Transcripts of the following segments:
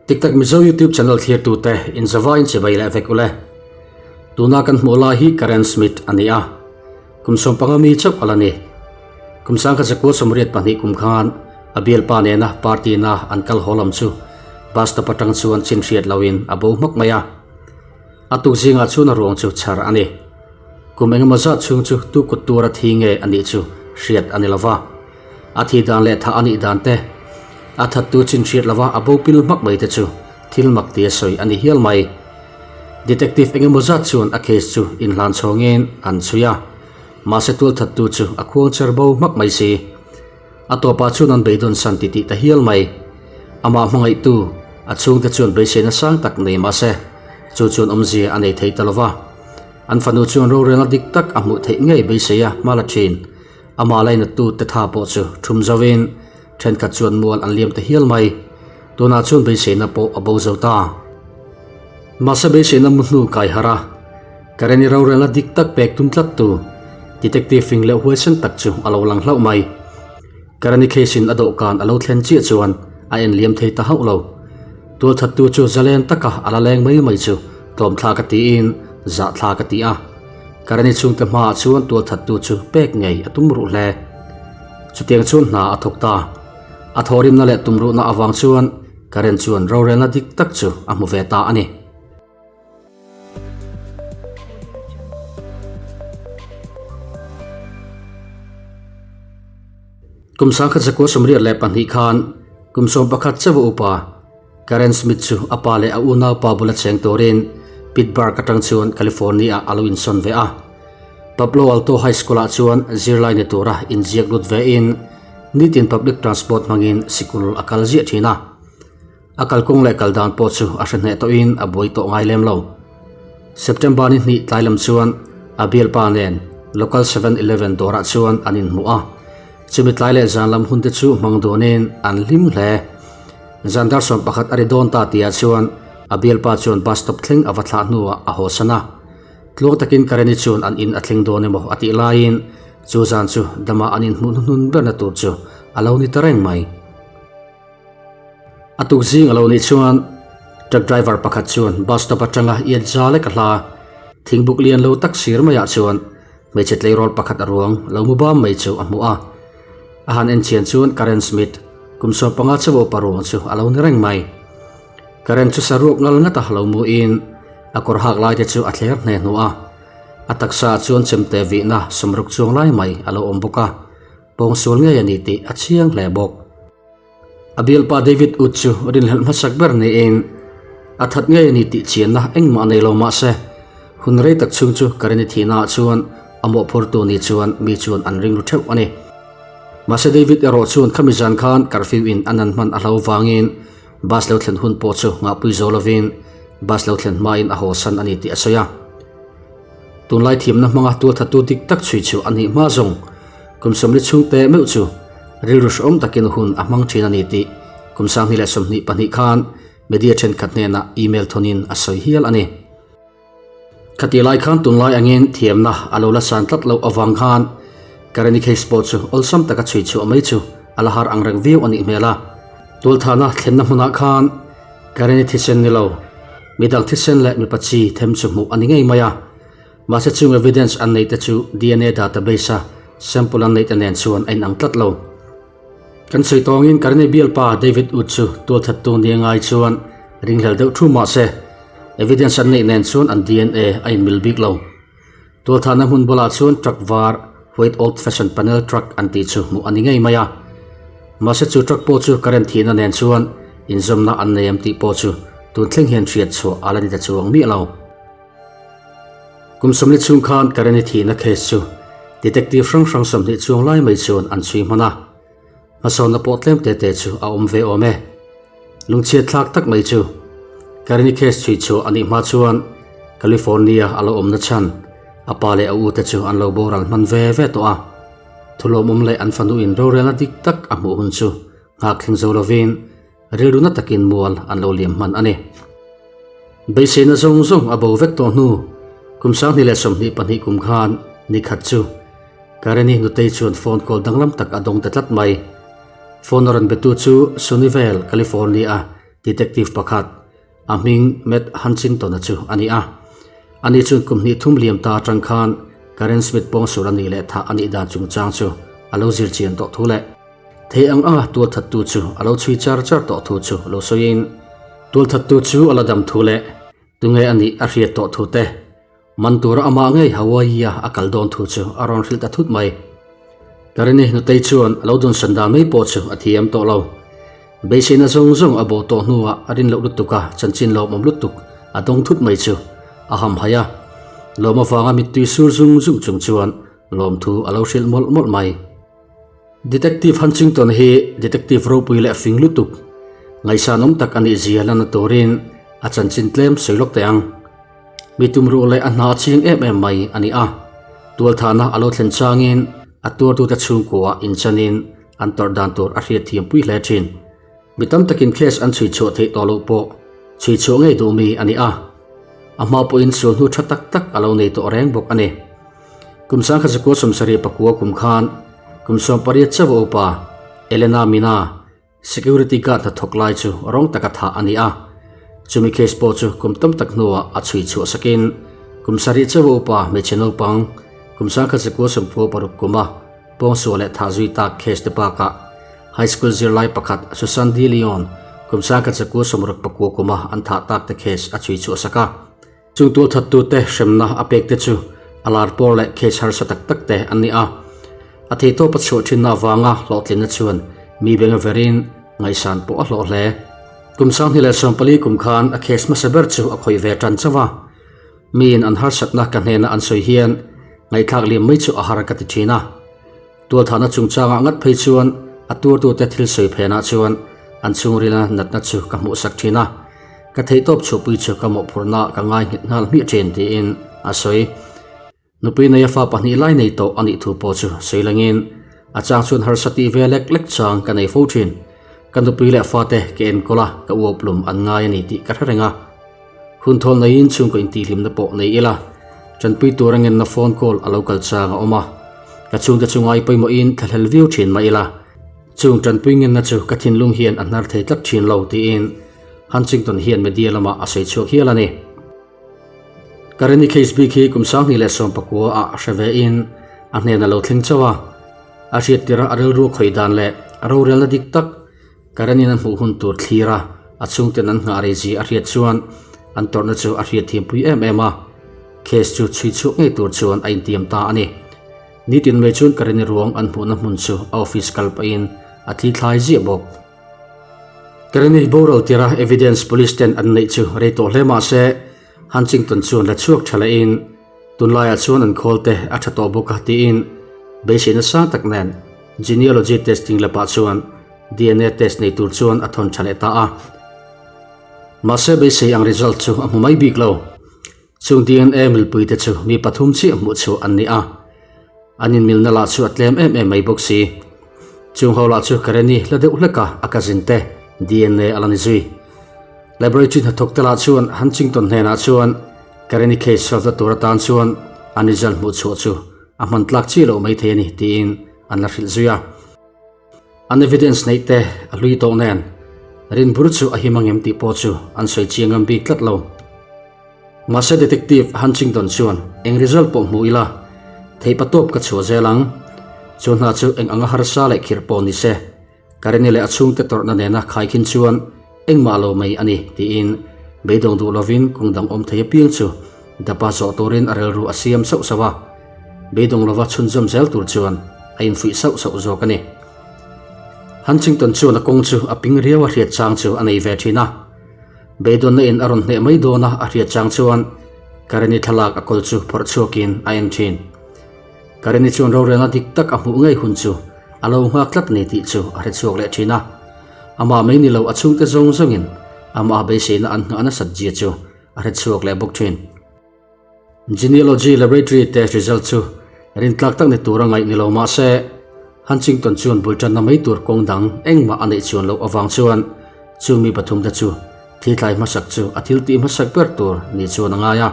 Tiktak Mizo YouTube channel thlirtute inzavain chibai leh vek ule. Tuna kan hmuh lai hi Karen Smith a ni a, kum 15 mi chauh a la ni. Kum 1982 kum khan a bialpa nena party na an kal haw lam chu bus stop atang chuan chin hriat loin a bo hmak mai a. A tuk zingah chuan a ruang chu chhar a ni. Kum engemaw zat chhung chu tu kut tura thi nge a nih chu hriat a ni lova. A thi dan leh thah a nih dan te, a thattu chin hriat lova a bo pil hmak mai te chu thil mak tia sawi a ni hial mai. Detective engemaw zat chuan a case chu inhlan chhawngin an chhui a, mahse tual thattu chu a khuang cher bo hmak mai si. A tawpah chuan an beidawn san ti tih ta hial mai. Amah hmangaihtu, a chhungte chuan beiseina sang tak nei mahse, chu chuan awmzia a nei thei ta lova. An fanu chuan rorelna dik tak a hmuh theih ngei beisei a hma la thin. Amah lainattu te tha pawh chu thum zoin thenkhat chuan mual an liam ta hial mai. Tunah chuan beiseina pawh a bo zo ta. Mahse beiseina mu hnu kai harh a, Kareni rorelna dik tak pek tum tlat tu Detective fing leh huaisen tak chu a lo lang hlauh mai. Kareni case in a dawhkan a lo thlen chiah chuan a en liam thei ta hauh lo. Tualthattu chu zalen taka a la leng mai mai chu tlawmthlak a tiin zahthlak a ti a. Kareni chhungte hmaah chuan tualthattu chu pek ngei a tum ruh hle. Chutiang chuan hna a thawk ta. A thawhrimna leh tumruhna avang chuan Karen chuan rorelna dik tak chu a hmu ve ta a ni. Kum 1982 khan kum 11 chauh upa Karen Smith chu a pa leh a unaupa bula cheng turin Pittsburgh atang chuan California-ah a lo insawn ve a. Pablo Alto High School-ah chuan zirlai ni tura inziak lut vein nitin public transport hmangin sikul a kal ziah thin a. A kalkawng leh kal dan pawh chu a hre hneh tawhin a buai tawh ngai lem lo. September ni hnih tlai lam chuan a bialpa nen local 7-Eleven dawrah chuan an inhmu a. Chumi tlai leh zan lam hunte chu hmang dawnin an hlim hle. Zan dar 11 a ri dawn ta tihah chuan a bialpa chuan bus stop thleng a va thlah hnuah a haw san a. Tluang takin Kareni chuan an in a thleng dawn emaw a tih laiin chu zan chu dama an inhmuh hnuhnun berna tur chu a lo ni ta reng mai. A tuk zing a lo nih chuan truck driver pakhat chuan bus stop atanga iat za lek a hla. Thingbuk lian lo tak sir maiah chuan hmeichhe tleirawl pakhat a ruang lo mu bam mai chu a hmu a. A han en chian chuan Karen Smith kum 15 chauh upa ruang chu a lo ni reng mai. Karen chu saruak ngal ngata lo mu in a kawr hak lai te chu a thler hne hnu a. A taksa ah chuan chemte vihna sawmruk chuang lai mai a lo awm bawk a. Pawngsual ngei a ni tih a chiang hle bawk. A bialpa David Ut chu rinhlelh hmasak ber niin a that ngei a ni tih chianna engmah nei lo mahse hun rei tak chhung chu Kareni thihnaah chuan a mawhphurtu ni chuan mi chuan an ring ru theuh a ni. Mahse David erawh chuan khami zan khan curfew in a nan hman a hlo vangin bus lo thlen hun pawh chu ngahpui zo lovin bus lo thlen hmain a hawsan a ni tih a sawi a. Tunlai thiamna hmanga tualthattu dik tak chhui chu a nih hma zawng kum sawmli chhungte meuh chu rilru hrehawm takin hun a hmang thin a ni tih kum 2022 khan media thenkhat hnenah email thawnin a sawi hial a ni. Khatih lai khan tunlai angin thiamna a lo la san tlat loh avang khan Kareni case pawh chu awlsam taka chhui chhuah mai chu a la har angreng viau a nih hmel a. Tualthahna thlenna hmunah khan Kareni thisen ni lo, midang thisen leh mipa chi them chu hmuh a ni ngei mai a. Mahse chung evidence an neih te chu DNA database a sample an neih te nen chuan a inang tlat lo. Kan sawi tawngin Kareni bialpa David Wood chu tualthattu nia ngai chuan ringhlel deuh thu mahse evidence an neih nen chuan an DNA a inmil bik lo. Tualthahna hmun bulah chuan truck var white old fashion panel truck an tih chu hmuh a ni ngei mai a. Mahse chu truck pawh chu current thihna nen chuan inzawmna an nei em tih pawh chu tun thleng hian hriat chhuah a la ni ta chuang miah lo. Kum 40 chhung khan Kareni thihna case chu detective hrang hrang 20 chuang lai mai chuan an chhui hman a. Hmasawnna pawh tlem te te chu a awm ve awm e. Lungchhiat thlak tak mai chu Kareni case chhui chhuah a nih hma chuan California a lo awmna chhan a pa leh a u te chu an lo boral hman ve ve tawh a. Thulawmawm leh an fanu in rorelna dik tak a hmuh hun chu nghak thleng zo lovin Rilru na takin mual an lo liam hman a ni. Beiseina zawng zawng a bo vek tawh hnu kum 2022 kum khan ni khat chu Kareni nutei chuan phone call danglam tak a dawng ta tlat mai. Phone a rawn betu chu Sunnyvale, California a. Detective pakhat, a hming Matt Huntington-a chu a ni a. Ani chuan kum hnih thum liam ta atang khan Karen Smith pawngsual a nih leh thah a nih dan chungchang chu a lo zir chian tawh thu leh thei ang anga tualthattu chu a lo chhui char char tawh thu chu lo sawiin tualthattu chu a la dam thu leh tunge a nih a hriat tawh thu te Man tura amah ngei Hawaii-a a kal dawn thu chu a rawn hrilh ta thut mai. Karini nutei chuan a lo dunsan dan mai pawh chu a thiam tawh lo. Beiseina zawng zawng a bo tawh hnuah a rin loh lutuk a, chanchin lawmawm lutuk a dawng thut mai chu a hamhaih a. Lawm avanga mittui sur zung zung chung chuan lawmthu a lo hrilh mawlh mawlh mai. Detective Huntington hi detective ropui leh fing lutuk, ngaihsanawm tak a nih zia lana turin a chanchin tlem sawi lawk teh ang. Mi tumruh leh a hna a ching em em mai a ni a, tualthahna a lo thlen changin a tuartute chhungkua inchanin an tawrh dan tur a hriat thiam pui hle thin. Mi tam takin case an chhui chhuah theih tawh loh pawh chhui chhuah ngei duh mi a ni a, a hma pawhin sual hnu tha tak tak a lo nei tawh reng bawk a ni. Kum sangkhat zakua 79 kum khan kum 18 chauh a upa Elena Mina, Security guard hnathawk lai chu rawng taka thah a ni a, chumi case pawh chu kum tam tak hnuah a chhui chhuah sakin kum sarih chauh a upa hmeichhe naupang kum 1996 kuma pawngsual leh thah zui tak case te bakah high school zirlai pakhat Susan De Leon kum 1969 kuma an thah tak te case a chhui chhuah sak a. Chung tualthattute hremna a pek te chu a lar pawr leh case harsa tak tak te an ni a. A theihtawp a chhuah thinna avanga hlawhtlinna chuan mi beng a verin ngaihsan pawh a hlawh hle. Kum 2014 kum khan a case hmasa ber chu a khawih ve tan chauh a. Miin an harsatna ka hnena an sawi hian ngaihthlak liam mai chu a har ka ti thin a. Tualthahna chungchangah ngat phei chuan a tuartute thil sawi phenah chuan an chhungrila natna chu ka hmuhsak thin a, ka theihtawp chhuahpui chu ka mawhphurhna ka ngai nghet nghal hmiah thin tiin a sawi. Nupui neia fa pahnih lai nei tawh a nih thu pawh chu sawi langin a chang chuan harsa tih ve lek lek chang ka nei fo thin. Ka nupui leh fate ka enkawl a, ka uaplum an ngai a ni tih ka hre reng a. Hun thawl neiin chhungkaw intihhlimna pawh nei ila, tanpui tur a ngenna phone call a lo kal chang a awm a. Ka chhungte chu ngai pawimawhin thlahlel viau thin mah ila, chung tanpui ngenna chu ka thinlung hian a hnar thei tlat thin lo tiin Huntington hian media lamah a sawi chhuak hial a ni. Kareni case bik hi kum 2019 ah hre vein a hnen a lo thleng chauh a, a hriattirh a rilru khawih dan leh a rorelna dik tak Karen-in a hmuh hun tur thlir a, a chhungten an nghah rei zia a hriat chuan an tawrhna chu a hriat thiampui em em a. Case chu chhui chhuak ngei tur chuan a intiam ta a ni. Nitin mai chuan Karen-i ruang an hmuhna hmun chu a office kal pahin a thi thlai ziah bawk. Karen-i boral tira evidence police ten an neih chu rei tawh hle mah se, Huntington chuan la chhuak tha lehin tunlaiah chuan an khawl te a tha tawh bawk a tiin beiseina sang tak nen genealogy testing lapah chuan DNA test nei tur chuan a thawn tha leh ta a. Mahse beisei ang result chu a hmu mai bik lo. Chung DNA milpui te chu mi pathum chiah hmuh chhuah an ni a. An inmilna lah chu a tlem em em mai bawk si. Chung ho lah chu Kareni hla deuh hlek a a cousin te DNA a la ni zui. Laboratory hnathawk te lah chuan Huntington hnenah chuan Kareni case solve na tur atan chuan an result hmuh chhuah chu a hman tlak chiah loh maithei a ni tiin an la hrilh zui a. An evidence neih te a hlui tawh nen rin bur chu a him angem tih pawh chu an sawi chiang ngam bik tlat lo. Mahse Detective Huntington chuan eng result pawh hmu ila theihpa tawp ka chhuah zel ang. Chu hna chu eng anga harsa leh khirh pawh ni se Kareni leh a chhungte tawrhna nena khaikhin chuan engmah lo mai a ni tiin beidawng duh lovin kawng dang awm thei apiang chu dapa zawh turin a rilru a siam sauh sauh a. Beidawng lova chhunzawm zel tur chuan a infuih sauh sauh zawk a ni. Huntington chuan a kawng chu a ping riau a hriat chang chu a nei ve thin a. Beidawnna in a rawn hneh mai dawn a a hriat chang chuan Kareni thlalak a kawl chu phawrh chhuakin a en thin. Kareni chuan rorelna dik tak a hmuh ngei hun chu a lo nghak tlat ni tih chu a hre chhuak leh thin a. Amah mai ni lo a chhungte zawng zawngin amah beiseina an nghah nasat zia chu a hre chhuak leh bawk thin. Genealogy Laboratory test result chu rintlak tak ni tura ngaih ni lo mah se, Huntington chuan bul tanna mai tur kawng dang engmah a neih chuan loh avang chuan chung mi pathumte chu thlithlai hmasak chu a thil tih hmasak ber tur ni chuan a ngai a.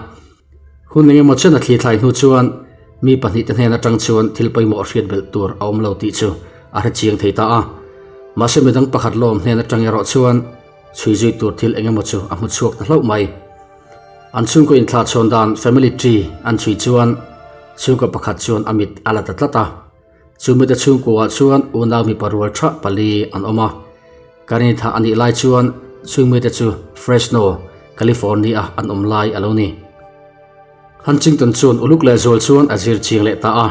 Hun engemaw chen a thlithlai hnu chuan mi pahnihte hnen atang chuan thil pawimawh hriat belh tur a awm lo tih chu a hre chiang thei ta a. Mahse midang pakhat lawm hnen atang erawh chuan. Chhui zui tur thil eng emaw chu a hmu chhuak ta hlauh mai. An chhungkaw inthlah chhawn dan family tree an chhui chuan chhungkaw pakhat chuan a mit a la ta tlat a. Chu mite chhungkuaah chuan unau mipa rual tha pali an awm a. Karini thah a nih lai chuan chung mite chu Fresno, California-a an awm lai a lo ni. Huntington chuan uluk leh zual chuan a zir chiang leh ta a.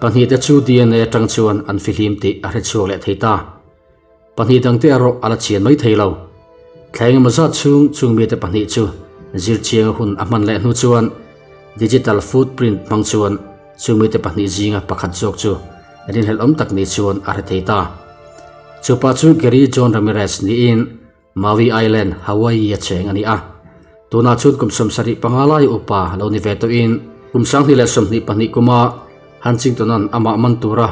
Pahnihte chu DNA atang chuan an fihlim tih a hre chhuak leh thei ta. Pahnih dangte erawh a la chian mai thei lo. Thla engemaw zat chhung chung mite pahnih chu zir chianga hun a hman leh hnu chuan digital footprint hmang chuan chu mite pahnih zinga pakhat zawk chu rinhlelh awm tak ni chuan a hre thei ta. Chu pa chu Gary John Ramirez niin Maui Island, Hawaii a cheng a ni a. Tunah chuan kum 75 lai upa lo ni ve tawhin kum 2022 kuma Huntington-a'n amah man tura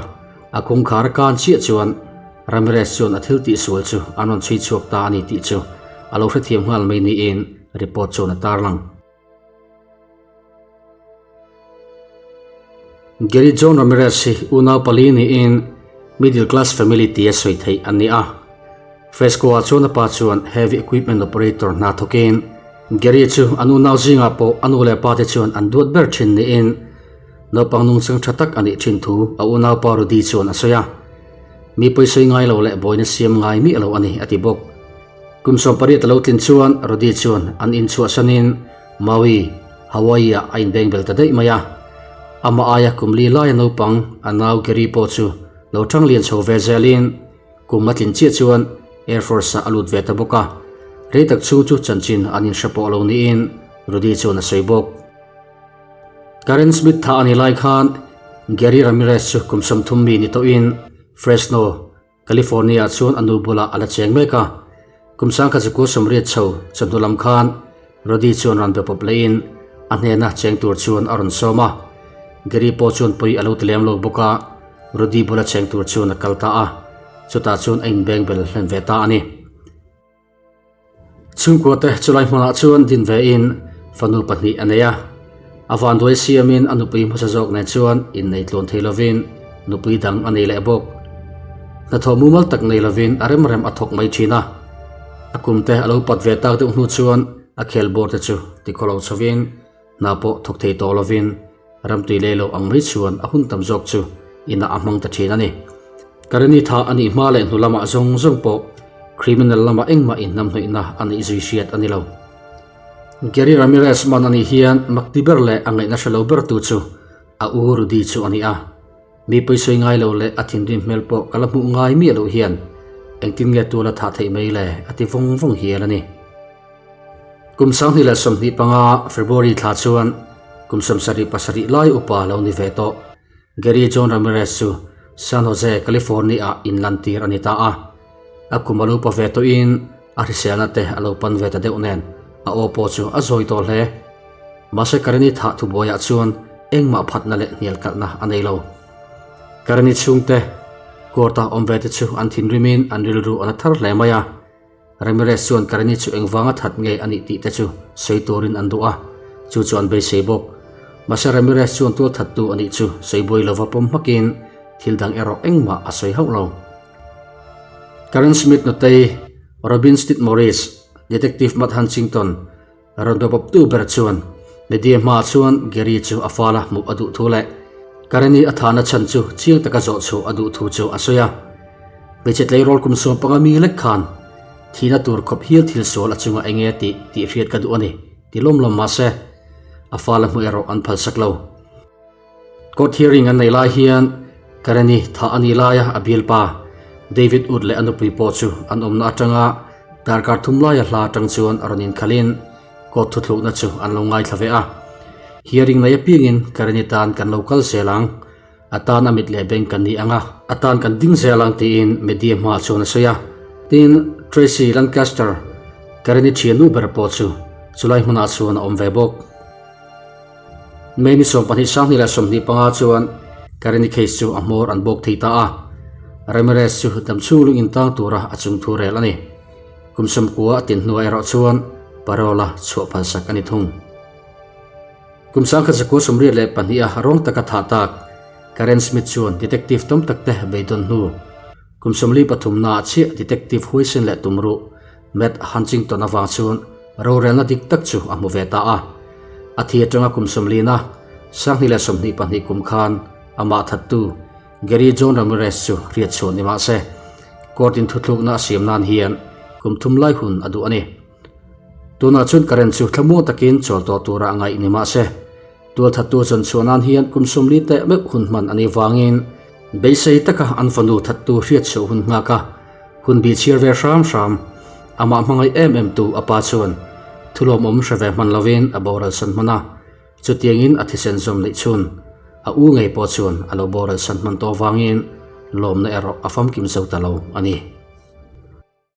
a kawngkhar a kan chiah chuan Ramirez chuan a thil tihsual chu an rawn chhui chhuak ta a ni tih chu a lo hrethiam nghal mai niin report chuan a tarlang. Gary John Ramirez hi unau pali niin middle class family tia sawi theih an ni a. Fresco-ah chuan a pa chuan heavy equipment operator hna thawkin Gary chu an unau zingah pawh a nu leh pa te chuan an duat ber thin niin naupang nungchang tha tak a nih thin thu a unaupa Rudy chuan a sawi a. Mi pawisawi ngai lo leh buaina siam ngai miah lo a ni a ti bawk. Kum 18 a lo tlin chuan Rudy chuan an inchhuahsanin Maui, Hawaii-ah a inbeng bel ta daih mai a. Amah aia kum li laia naupang a nau Gary pawh chu lo tang lian chho ve zelin kum a tlin chiah chuan Air Force-ah a lut ve ta bawk a. Rei tak chhung chu chanchin an inhre pawh lo niin Rudy chuan a sawi bawk. Karen Smith tha a nih lai khan Gary Ramirez chu kum 30 mi ni tawhin Fresno, California-ah chuan a nu bulah a la cheng mek a. Kum 1980 chho chawhnu lam khan Rudy chuan rawn be pawp lehin a hnena cheng tur chuan a rawn sawm a. Gary pawh chuan pawi a lo ti lem lo bawk a, Rudy bula cheng tur chuan a kal ta a, chutah chuan a inbeng bel hlen ve ta a ni. Chhungkua te chulai hmunah chuan din ve in fanu pahnih a nei a, a vanduai siamin a nupui hmasa zawk nen chuan innei tlawn thei lovin nupui dang a nei leh bawk. Hnathawh mumal tak nei lovin a rem rem a thawk mai thin a, a kum te a lo pat ve tak deuh hnu chuan a khel bawr te chu tikhawlo chhovin hna pawh thawk thei tawh lovin Ramtui lei lo ang mai chuan a hun tam zawk chu inah a hmang ta thin a ni. Karenni tha a nih hma leh hnu lamah zawng zawng pawh criminal lamah engmah inhnamhnawihna a neih zui hriat a ni lo. Gary Ramirez man a nih hian makti ber leh a ngaihna hre lo bertu chu a u Rudy chu a ni a. Mi pawisawi ngai lo leh a thinrim hmel pawh ka la hmuh ngai miah loh hian engtin nge tual a thah theih mai le a ti vawng vawng hial a ni. Kum 2025 February thla chuan kum 77 lai upa lo ni ve tawh Gary John Ramirez chu San Jose, California-ah inlantir a ni ta a. A kum a lo pa ve tawhin a hriselna te a lo pan ve ta deuh nen a aw pawh chu a zawi tawh hle. Mahse Kareni thah thubuaiah chuan engmah phatna leh hnial kalhna a nei lo. Kareni chhungte court-a awm ve te chu an thinrimin an rilru a na thar hle mai a. Ramirez chuan Kareni chu engvanga that nge a nih tih te chu sawi turin an duh a, chu chu an beisei bawk. Mahse Ramirez chuan tual thattu a nih chu sawi buai lova pawm hmakin thil dang erawh engmah a sawi hauh lo. Karen Smith nutei Robin Stitt Morris, Detective Matt Huntington rawn be pawptu ber chuan media hmaah chuan Gary chu a fala hmuh a duh thu leh Kareni a thahna chhan chu chiang taka zawh chhuah a duh thu chu a sawi a. Hmeichhe tleirawl kum 15 mi lek khan thihna tur khawp hial thil sual a chunga eng nge tih tih hriat ka duh a ni ti lawm lawm mahse a fala hmuh erawh an phalsak lo. Court hearing an neih lai hian Kareni thah a nih laia a bialpa David Wood leh a nupui pawh chu an awmna atanga darkar thum laia hla atang chuan a rawn inkhalhin court thuthlukna chu an lo ngaithla ve a. Hearing nei apiangin Kareni tan kan lo kal zel ang, a tan a mit leh beng kan ni ang a, a tan kan ding zel ang tiin media hmaah chuan a sawi a. Tin, Tracy Lancaster, Kareni thiannu ber pawh chu chulai hmunah chuan a awm ve bawk. May ni 12 2025 chuan Kareni case chu a hmawr an bawk thei ta a, Ramirez chu damchhung lung intang tura a chung thu rel a ni. Kum 90 a tin hnuah erawh chuan parole a chhuah phalsak a ni thung. Kum 1982 a rawng taka thah tak Karen Smith chuan detective tam tak te beidawn hnu kum 43 naah chiah detective huaisen leh tumruh. Matt Huntington avang chuan rorelna dik tak chu a hmu ve ta a. A thi atanga kum sawmlina 2022 kum khan amah thattu Gary John Ramirez chu hriat chhuah ni mah se, court in thuthlukna a siam nan hian kum thum lai hun a duh a ni. Tunah chuan Karen chu thlamuang takin chawl tawh tura a ngaih ni mah se, tualthattu zawn chhuah nan hian kum sawmli teh meuh hun hman a nih vangin beisei taka an fanu thattu hriat chhuah hun nghak a, hun bih chhiar ve hram hram. Amah hmangaih em em tu a pa chuan thulawmawm hre ve hman lovin a boral san hman a. Chutiangin a thisen zawm neih chhun a u ngei pawh chuan a lo boral san hman tawh vangin lawmna erawh a famkim zo ta lo a ni.